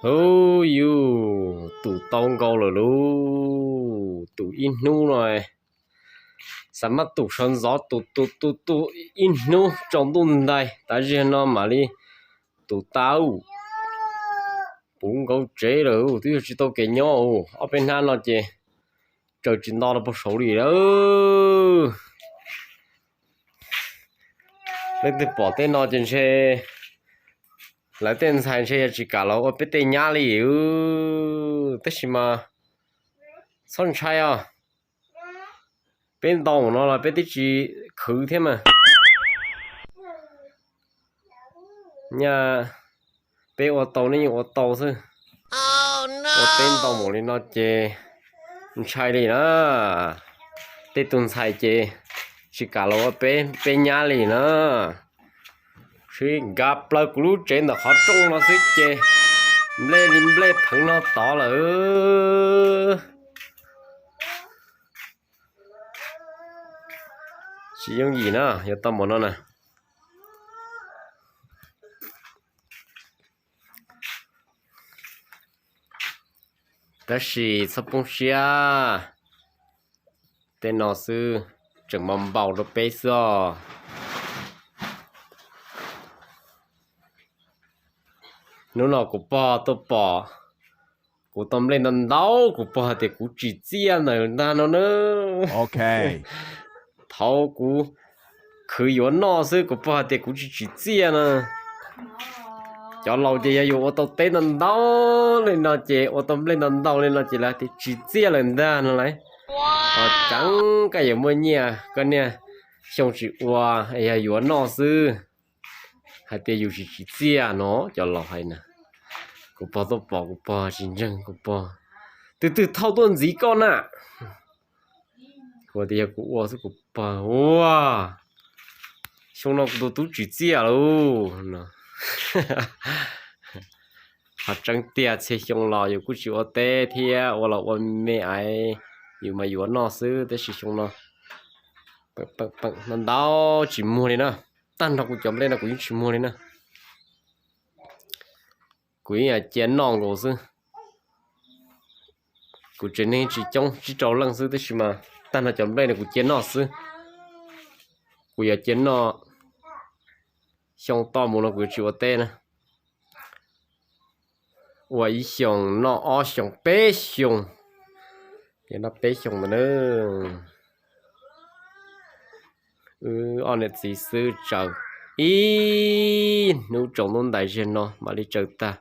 Hu, yus tum tau nkaus lawm lauj. Tum ib hnub no, xav mas tum sawv ntxov, tus tus tus tus ib hnub tsaus ntuj ntais, tas zig no mam li tus tau. Puv nkaus tsev lawm, twb yog tsis tau kev nyob. Ob peb hnab no ces tsaws tsis nto rau puag saud li lawm. Leej twg pom tej no ces ntshe lawv tej ntxhais ntshe yog tsis kam los ua peb tej nyab li. Tab sis mas txhob ntshai os, peb ntau no los peb twb tsis khwv thiab mas. Nyaj peb ua tau nej yeej ua tau xwb. Ua peb ntau mus li no ces ntshai li na. Tej tus ntxhais ces tsis kam los ua peb peb nyab li na. Sib nkag plaws kuv lub tsev ntawm qhov rooj no xwb ces nplej li nplej pheev no tod lawm. Tsis yooj yim na, yuav tau npaum no na. Tab sis txhob poob siab, tej no xwb tseem mas npaum rau peb xwb os. Hnub no kuv pog tuaj pom kuv tau nplej ntau ntau, kuv pog hais tias kuv tsim txiaj ntawm ntag no na. Thaum kuv khwv yuav noj xwb, kuv pog hais tias kuv tsis tsim txiaj no. Cov laus ces yog yus ua tau teb ntau ntau li no ces, ua tau nplej ntau ntau li no ces lawv tias tsim txiaj lawm ntag no lauj. Ho tseeb koj yuav muaj nyiaj, koj niaj xyoo tsis ua, yog yuav noj xwb, hais tias yus tsis tsim txiaj no, cov laus hais na. Kuv pog tuaj pom, kuv pog tsis ntseeg, kuv pog, twg twg thauj tuaj ntxiv koj na? Kuv tias yog kuv ua xwb, kuv pog ua. Xyoo no kuv tus tub tsim txiaj lauj no. Ho tseeb tiag, txhia xyoo los yus kuj tsis ua teb thiab, ua los ua me aiv, yus mas yuav noj xwb, tab sis xyoo no ntau ntau tsis muag li na. Tag nrho kuv cov nplej no kuv yeej tsis muag li na. Kuv yeej yuav cia noj nkaus xwb. Kuv tsev neeg tsis coob, tsib rau leej xwb, tab sis mas tag nrho cov nplej no kuv cia noj xwb. Kuv yuav cia noj, xyoo toj mus no kuv yuav tsis ua teb na. Ua ib xyoos noj ob xyoos peb xyoos, ces noj peb xyoos ntawd na. Wb ob niam txiv xwb tsaws ib hnub tsaus ntuj ntais zig no mam li tsaws tag.